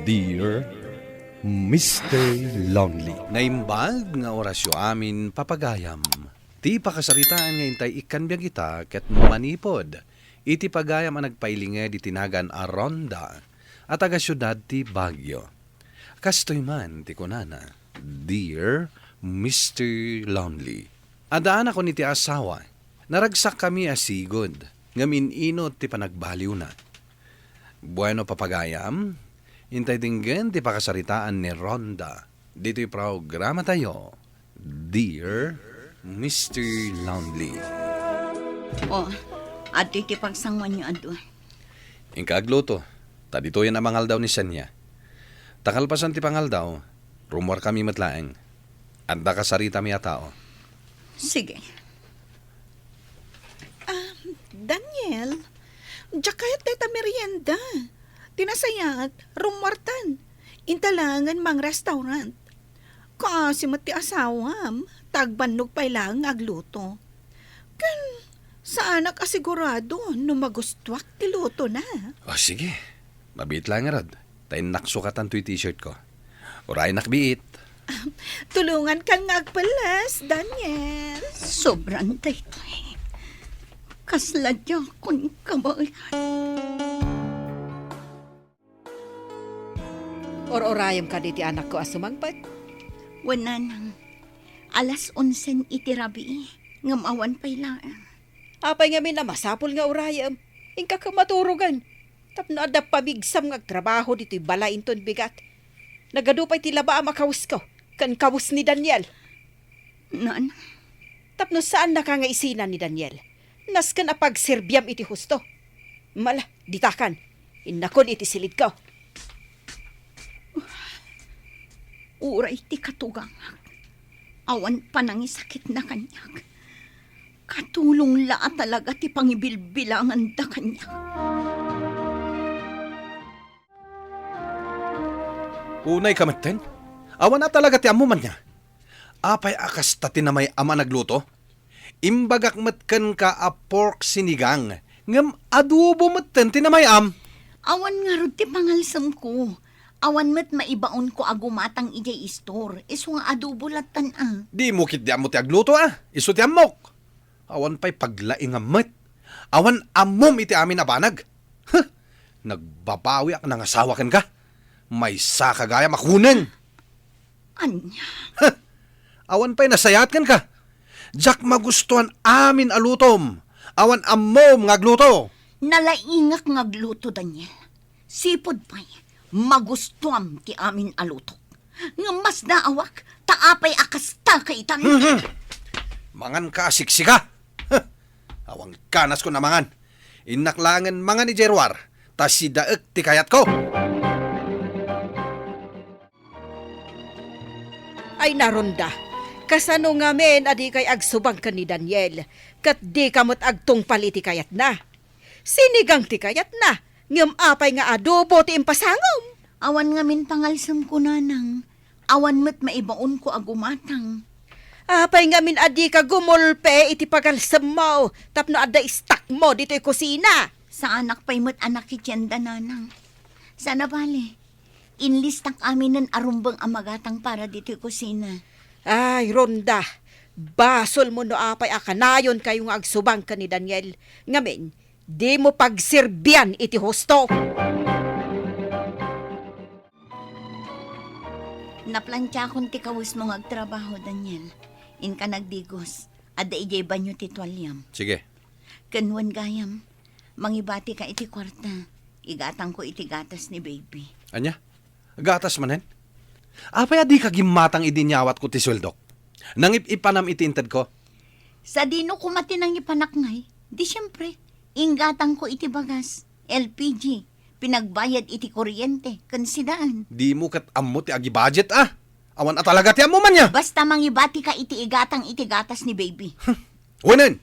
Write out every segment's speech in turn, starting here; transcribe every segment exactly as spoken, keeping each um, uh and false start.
Dear Mister Lonely. Naimbag nga orasyo amin, papagayam. Ti pakasaritaan nga intay ikkan biag ita ket manipud iti pagayam a nagpailinged iti nagan a Ronda a taga-siudad ti Baguio. Kastoy man ti kunana, Dear Mister Lonely. Addaanakon iti asawa. Naragsakkami a sigud, ngem in-inut ti panagbaliwna. Bueno, papagayam, intay denggen ti pakasaritaan ni Ronda ditoy programatayo, Dear Mister Lonely. Oh, adtoy ti pagsanguanyo adu. Inka agluto, ta ditoyen a mangaldaw ni Senia. Ta kalpasan ti pangaldaw, rummuarkami met laeng. Adda kasaritami a tao. Sige. Ah, Daniel, diak kayat dayta merienda. Ti nasayaat, rummuartan. Inta laengen mangrestaurant. Kaasi met ti asawam, ta agbannog pay laeng nga agluto. Ken, saanak a sigurado no magustuak ti lutona. O, sige. Mabiit laeng ngarud. Ta innak sukatan toy t-shirt ko. Uraynak biit. Tulongankan nga agpelles, Daniel. Sobran daytoy. Kasla diakon kabaelan. Or-urayem kadi ti anakko a sumangpet? Wen, nanang. Alas onsen iti rabii, ngem awan pay laeng. Apay ngamin a masapul nga urayem? Inka ket maturogen. Tapno adda pamigsam nga agtrabaho ditoy balay inton bigat. Nagadu pay ti labaam a kawesko ken kawes ni Daniel. Nan? Tapno saannaka nga isina ni Daniel. Nasken a pagserbiam iti husto. Mala, ditakan. Innakon iti silidko. Uray ti katugangak, awan panangisakitna kaniak. Katulong la a talaga ti pangibilbilanganda kaniak. Unay ka metten? Awan a talaga ti ammom ania? Apay a kasta ti namay-am a nagluto? Imbagak met kenka a pork sinigang, ngem adobo metten ti namay-am. Awan ngarud ti pangalsemko. Awan met maibaonko a gumatang idiay istor, isu nga adobo lattan a. Dimo ketdi ammo ti agluto a, isu ti ammok. Awan pay paglaingam met. Awan ammom iti amin a banag. Huh! Nagbabawiak nangasawa kenka. Maysaka gayam a kuneng. Ania? Huh! Awan pay nasayaat kenka. Diak magustuan amin a lutom. Awan ammom nga agluto. Nalaingak nga agluto, Daniel. Sipud pay, magustuam ti amin a lutok. Ngem masdaawak, ta apay a kasta ka itan. Hmm, hmm. Mangan ka a siksika. Huh. Awan kanasko a mangan. Innak laengen mangan idiay ruar, ta sidaek ti kayatko. Ay, Ronda, kasano ngamin a dikay agsubang ken ni Daniel, ket dika met agtungpal iti kayatna? Sinigang ti kayatna, ngem apay nga adobo ti impasangom? Awan ngamin pangalsemko, nanang. Awan met maibaonko a gumatang. Apay ngamin a dika gumulpe iti pagalsemmo tapno adda istakmo ditoy kusina? Saanak pay met a nakitienda, nanang. Sana bale, inlistak aminen a rumbeng a magatang para ditoy kusina. Ay, Ronda, basolmo no apay a kanayonkayo nga agsubang ken ni Daniel. Ngamin, dimo pagserbian iti husto. Naplantiakon ti kawesmo nga agtrabaho, Daniel. Inka nagdigos. Adda idiay banio ti tualiam. Sige. Ken wen gayam, mangibatika iti kuarta. Igatangko iti gatas ni baby. Ania? Gatas manen? Apay a dika gimmatang idi inyawatko ti sueldok? Nangip-ipanam iti intedko? Sadino koma ti nangipanak ngay? Di siempre, inggatangko iti bagas, L P G, pinagbayad iti kuryente, ken sidaen. Dimo ket ammo ti agibudget a. Awan a talaga ti ammom ania. Basta mangibatika iti igatang iti gatas ni baby. Wenen,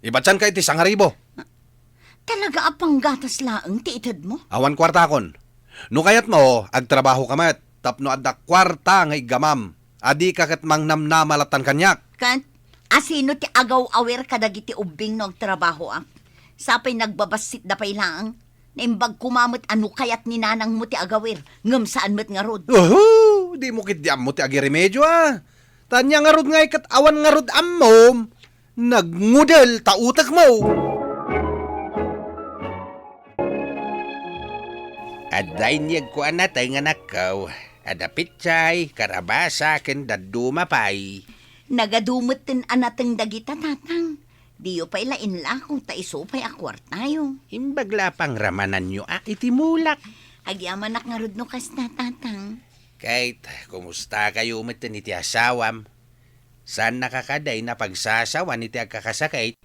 ibatianka iti sangaribo. Talaga a panggatas laeng ti itedmo? Awan kuartakon. No kayatmo, agtrabahoka met tapno adda kuarta nga iggamam. Adika ket mangnamnama lattan kaniak. Ket asino ti agaw-awir kadagiti ubbing no agtrabahoak? Sapay nagbabassitda pay laeng. Naimbag koma met a no kayat ni nanangmo ti agawir, ngem saan met ngarud. Oho! Dimo ketdi ammo ti agiremedio, a. Ta ania ngarud ngay ket awan ngarud ammom, nagngudel ta utekmo. Adda inyegko a nateng, anakko. Adda petsay, karabasa, ken dadduma pay. Nagadu metten a nateng dagita, Tatang. Diyo pay la inlako ta isu pay a kuartayo. Imbag la a pangramananyo a iti mulak. Agyamanak ngarud no kasta, Tatang. Kate, kumustakayo metten iti asawam? Saannaka kadi a pagsasawan iti agkakasakit?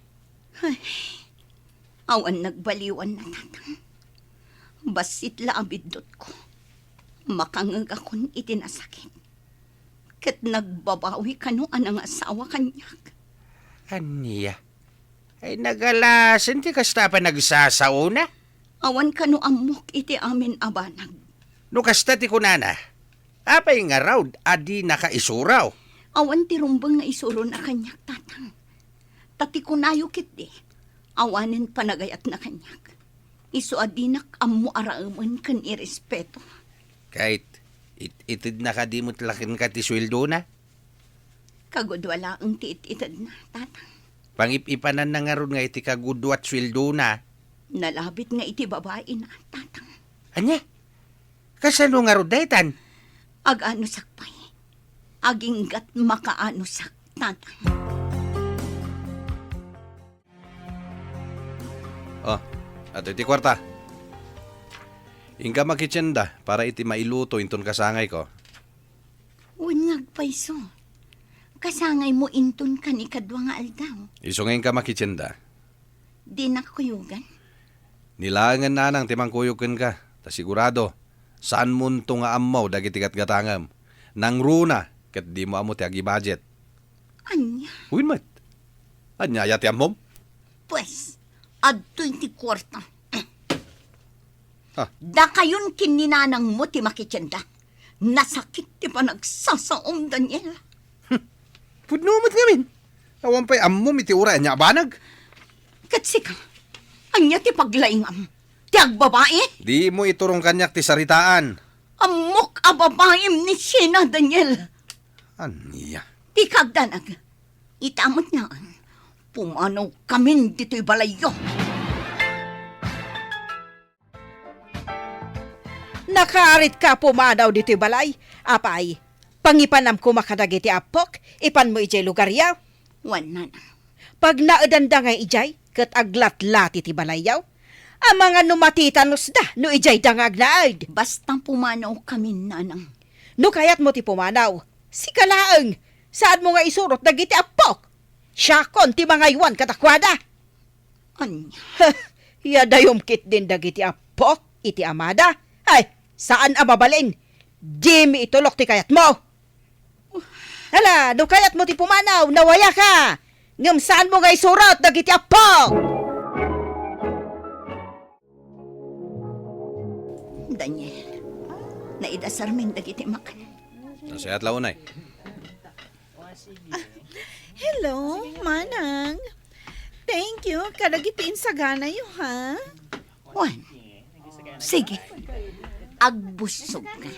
Ay, awan nagbaliwanna, Tatang. Bassit la a biddutko. Makangngegakon iti nasakit. Ket nagbabawi kano a nangasawa kaniak. Ania? Ay, nagalasen ti kasta a panagsasaona? Awan kano ammok iti amin a banag. No kasta ti kunana, apay ngarud a dinaka isuro? Awan ti rumbeng nga isurona kaniak, Tatang. Ta ti kunayo ketdi, awanen panagayatna kaniak. Isu a dinak ammo a raemen ken irespeto. Kate, it-, itedna kadi met la kenka ti sueldona? Kagudua laeng ti it-itedna, Tatang. Pangip-ipananna ngarud nga iti kagudua ti sueldona. Nalabit nga iti babaina, Tatang. Ania? Kasano ngarud daytan? Aganusak pay. Aginggat makaanusaktan. Oh, adtoy ti kuarta. Inka makitchenenda para iti mailuto inton kasangayko. Wen nga agpayso. Kasangaymo inton kanikadua nga aldaw. Isu nga inka makitchenenda. Dinak kuyogan. Ni laengen nanang ti mangkuyog kenka, ta sigurado, saanmonto nga ammo dagiti gatgatangem. Nangruna, ket dimo ammo ti agibudget. Ania? Wen met. Ania aya ti ammom? Pues, adtoy ti kuarta. Ah. Dakayon ken ni nanangmo ti makitchenenda. Nasakit ti panagsasaom, Daniel. Hmm. Pudno met ngamin. Awan pay ammom iti uray ania a banag. Ket sika, ania ti paglaingam? Ti agbabai? Dimo iturong kaniak ti saritaan. Ammok a babaim ni Sheena, Daniel. Ania? Ti kagdanag. Ita met laeng, pumanawkamin ditoy balayyo. Nakaaritka a pumanaw ditoy balay? Apay, pangipanam koma kadagiti appok, ipanmo idiay lugaryo? Wen, nanang. Pagnaedanda ngay idiay, ket aglatlati ti balayyo? Amangan no matitanusda no idiayda nga agnaed. Basta pumanawkamin, nanang. No kayatmo ti pumanaw, sika laeng, saanmo nga isurot dagiti appok. Siakon ti mangaywan kadakuada. Ania? Heh, yadayom ketdin dagiti appok iti amada. Ay, saan a mabalin. Dimi itulok ti kayatmo. Ala, no kayatmo ti pumanaw, nawayaka. Ngem saanmo nga isurot dagiti appok. Daniel, naidasarmin dagiti makan. Nasayaat la unay. Ah, hello, Manang. Thank you kadagiti insaganayo, ha? Wen, sige. Agbusog ka.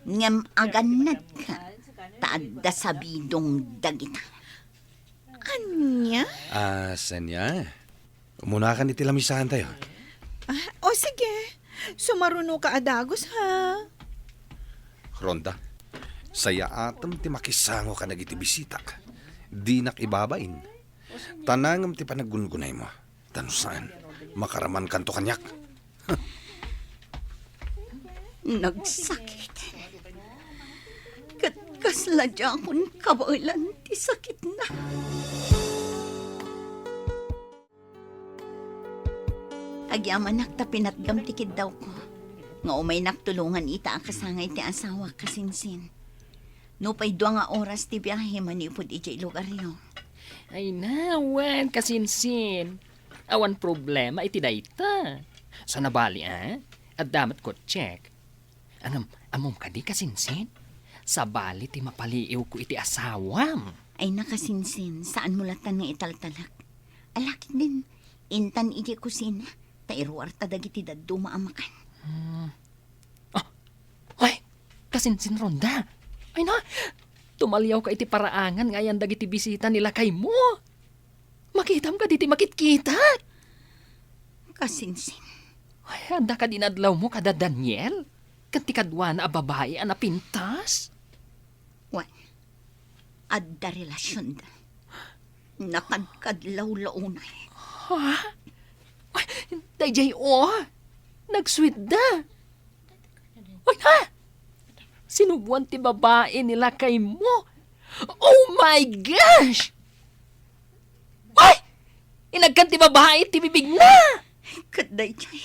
Ngem agannad ka. Ta adda sabidong dagita. Ania? Ah, Senia, umunakan iti lamisaantayo. Ah, o sige. Sumarunoka a dagus, ha? Ronda, sayaatem ti makisango kadagiti bisitak. Dinak ibabain. Ta nangem ti panaggungunaymo. Ta no saan, makaramankanto kaniak. Nagsakit. Ket kasla diakon kabaelan ti sakitna. Agyamanak ta pinatgam ti kiddawko nga umaynak tulongan ita a kasangay ti asawak, kasinsin. Nupay dua nga oras ti biahe manipud idiay lugaryo. Ay, nawan, kasinsin. Awan problema iti dayta. Sana bali, a? Adda met kotsek. Ngem, ammom kadi, kasinsin? Sabali ti mapaliiwko iti asawam. Ay, nakasinsin, saanmo latan nga italtalek. Ala ketdin, intan idiay kusina. ta iruarta dagiti dadduma a makan. Hmm. Ah! Ay! Kasinsin, Ronda! Ay na! Tumaliawka iti paraangan nga ayan dagiti bisita ni lakaymo. Makitam kadi ti makitkitak. Kasinsin. Ay, adda kadi nadlawmo kada Daniel? Ken ti kaduana a babai a napintas? Wen, adda relasionda. Nakadkadlaw la unay. Ha? Ay, daydiay, o. Nagsuitda. Ay, ha? Sinuboan ti babai ni lakaymo. Oh my gosh! Ay! Inagkan ti babai ti bibigna! Ket daydiay,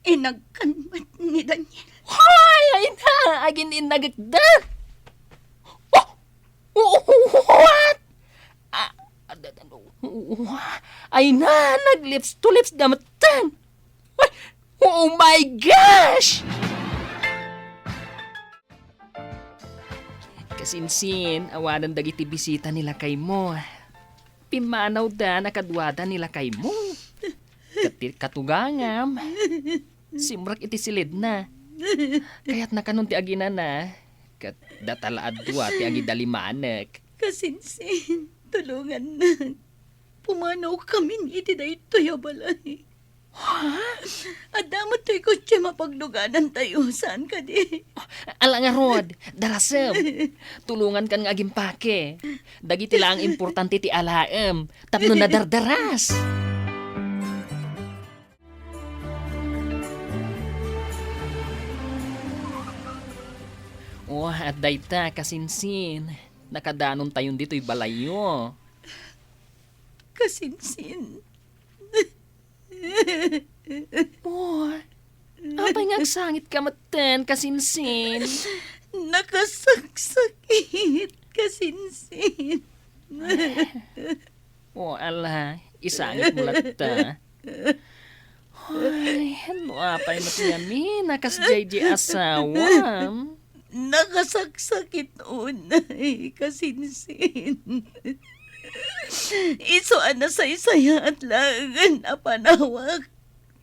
inagkan met ni Daniel. Hoy! Ay na! Agin-innagekda! Oh! Oh, what? Ah, ay na, nag-lips to lips da metten. Ay! Oh my gosh! Kasinsin, awanen dagiti bisita ni lakaymo. Pimmanawda a kaduada ni lakaymo. Ket ti katugangam, simrek iti silidna. Kayatna kanon ti aginana, ket data la a dua ti agidalimanek. Kasinsin, tulongannak. Pumanawkamin iti daytoy a balay. Ha? Adda met toy kotse mapagluganantayo, saan kadi? Ala ngarud, darasem. Tulongankan nga agimpake. Dagiti laeng importante ti alaem, tapno nadardaras. Oh, adda ita, kasinsin. Nakadanontayon ditoy balayyo. Kasinsin. Oh, apay nga agsangitka metten, kasinsin? Nakasaksakit, kasinsin. Oh, ala, isangitmo latta. Ay, no apay met ngamin a kasdiay diay asawam? Nakasaksakit unay, kasinsin. Isu a nasaysayaat laengen a panawak,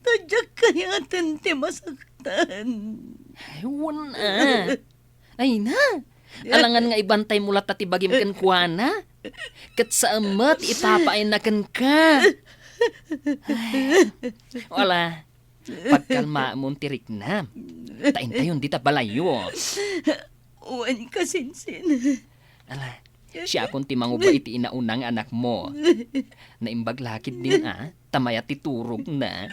ta diak kayaten ti masaktan. Ay, wen a. Ay na, alangan nga ibantaymo latta ti bagim kenkuana, ket saan met ipapaayna kenka. Ay, wala, pagkalmaamon ti riknam, ta intayon dita balayyo. Wen, kasinsin. Ala, siakon ti manguba iti inauna nga anakmo. Naimbag la ketdin a, ta mayat ti turogna.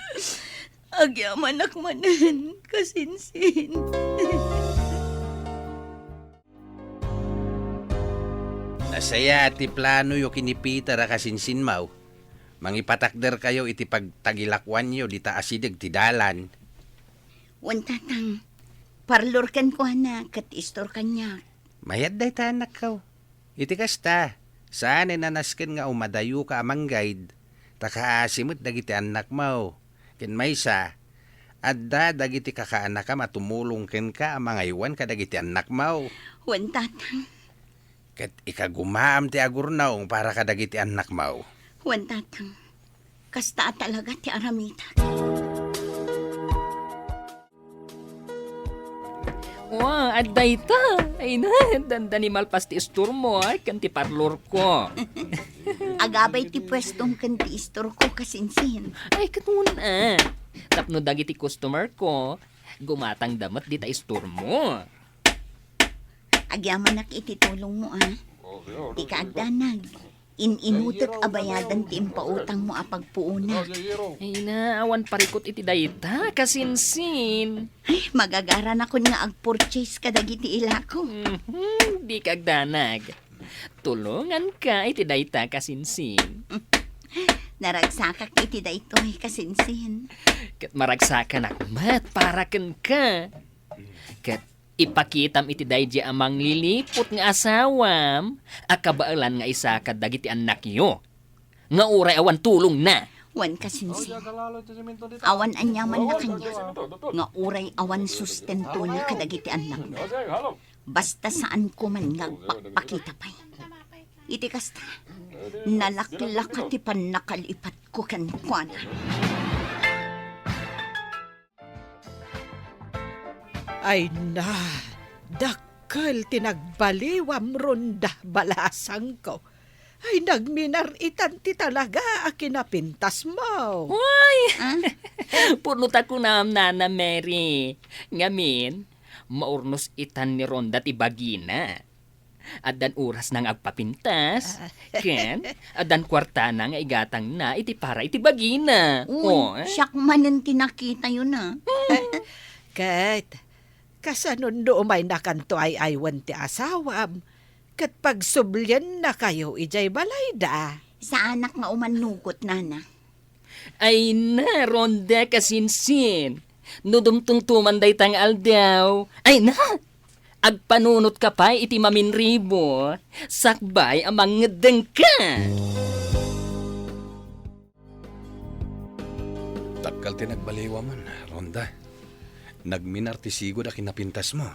Agyamanak manen, kasinsin. Nasayaat ti planoyo ken ni Peter a kasinsinmo. Mangipatakderkayo iti pagtagilakoanyo dita asideg ti dalan. Wen, tatang, parlor kenkuana ket istor kaniak. Mayat dayta, annakko. Iti kasta, saanen a nasken nga umadayoka a mangguide, ta kaasi met dagiti annakmo. Ken maysa, adda dagiti kakaanakam a tumulong kenka a mangaywan kadagiti annakmo. Wen, tatang. Ket ikagumaam ti agurnong para kadagiti annakmo. Wen, tatang. Kasta a talaga ti aramidak. Wow, adda ita. Ay na, dandani malpas ti istormo, ay, ken ti parlorko. Agabay ti puestom ken ti istorko, kasinsin. Ay, ket wen a. Tapno dagiti customerko, gumatangda met dita istormo. Agyamanak iti tulongmo, a. Dika agdanag. In-inutek a bayadan ti impautangmo a pagpuonak. Ay na, awan parikut iti dayta, kasinsin. Ay, magagaranakon nga agpurchase kadagiti ilako. Mhm, dika agdanag. Tulonganka iti dayta, kasinsin. Naragsakak iti daytoy, kasinsin. Ket maragsakanak met para kenka. Ket ipakitam iti daydiay a mangliliput nga asawam a kabaelan nga isakad dagiti annakyo, nga uray awan tulongna. Wen, kasinsin. Awan aniamanna kaniak, nga uray awan sustentona kadagiti annakna. Basta saanko man nga agpakpakita pay. Iti kasta, nalaklaka ti pannakalipatko kenkuana. Ay na, dakkel ti nagbaliwam, Ronda, balasangko. Ay, nagminar itan ti talaga a kinapintasmo. Uy! Ah? Purno ta kunam, Nana Mary. Ngamin, maurnos itan ni Ronda ti bagina. Addan orasna nga agpapintas, Ah. ken addan kuartana nga igatangna iti para iti bagina. Uy, Oh, eh? siak manen ti nakitayona. Ket, kasano no umaynakanto ay-aywen ti asawam, ket pagsubliennakayo idiay balayda? Saanak nga umannugot, Nana. Ay na, Ronda, kasinsin. No dumtumtuman dayta nga aldaw, ay na! Agpanunotka pay iti maminribo, sakbay a mangngeddengka. Dakkel ti nagbaliwam, Ronda. Nagminar ti sigud a kinapintasmo.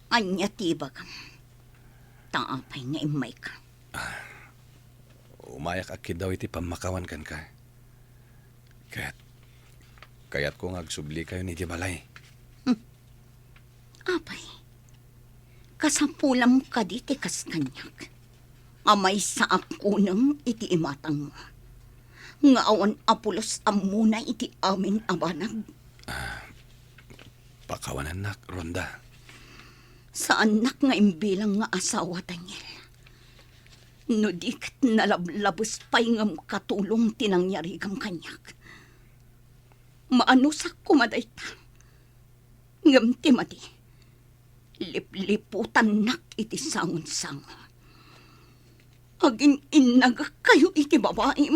Ania ti ibagam? Ta apay nga immayka? Umayak a kiddaw iti pammakawan kenka. Ket, kayatko nga agsublikayon idiay balay. Hmm. Apay, kasapulam kadi ti kas kaniak? A maysaak kunem iti imatangmo, nga awan a pulos ammona iti amin a banag. Ah, pakawanannak, Ronda. Saannak nga imbilang nga asawa, Daniel. No di ket nalablabes pay ngem katulong ti nangyarigam kaniak. Maanusak koma dayta. Ngem ti madi, lipliputannak iti sangonsango. Agin-innagekkayo iti babaim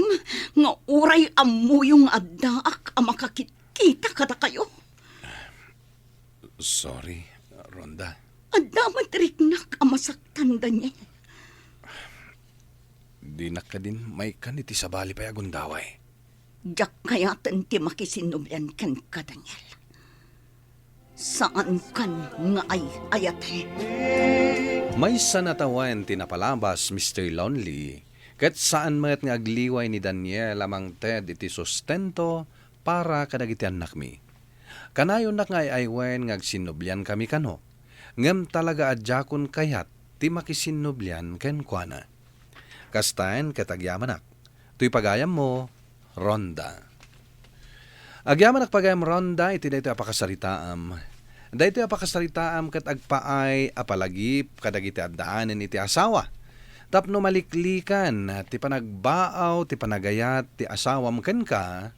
nga uray ammoyo nga addaak a makakitkita kadakayo. Sorry, Ronda. Adda met riknak a masaktan, Daniel. Dinak kadin maikkan iti sabali pay a gundaway. Diak kayaten ti makisinnublian kenka, Daniel. Saankan nga ay-ayaten. Maysa natawen ti napalabas, Mister Lonely, ket saan met nga agliway ni Daniel a mangted iti sustento para kadagiti annakmi. Kanayonnak nga ay-aywen nga agsinnubliankami kano, ngem talaga a diakon kayat ti makisinnublian kenkuana. Kastaen ket agyamanak. Toy pagayammo, Ronda. Agyamanak pagayam, Ronda, iti daytoy a pakasaritaam. Daytoy a pakasaritaam ket agpaay a palagip kadagiti addaanen iti asawa. Tapno maliklikan ti panagbaaw ti panagayat ti asawam kenka,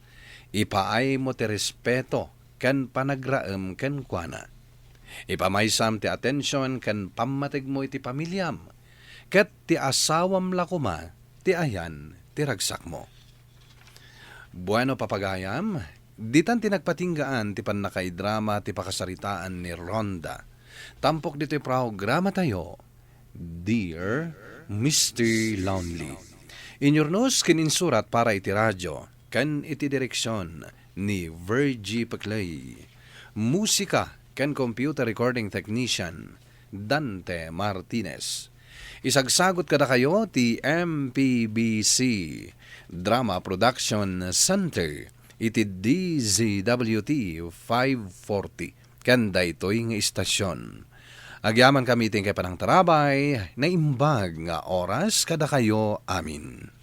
ipaaymo ti respeto ken panagraem kenkuana. Ipamaysam ti atension ken pammategmo iti pamiliam, ket ti asawam la koma ti ayan ti ragsakmo. Bueno, papagayam, ditan ti nagpatinggaan ti pannakaidrama ti pakasaritaan ni Ronda. Tampok ditoy programatayo, Dear Mister Lonely. Inyurnos ken insurat para iti radio ken iti direksion ni Virgie Peclay. Musika ken computer recording technician, Dante Martinez. Isagsagut kadakayo ti M P B C Drama Production Center iti D Z W T five forty ken daytoy nga istasion. Agyamankami iti inkay panangtarabay, naimbag nga oras kadakayo amin.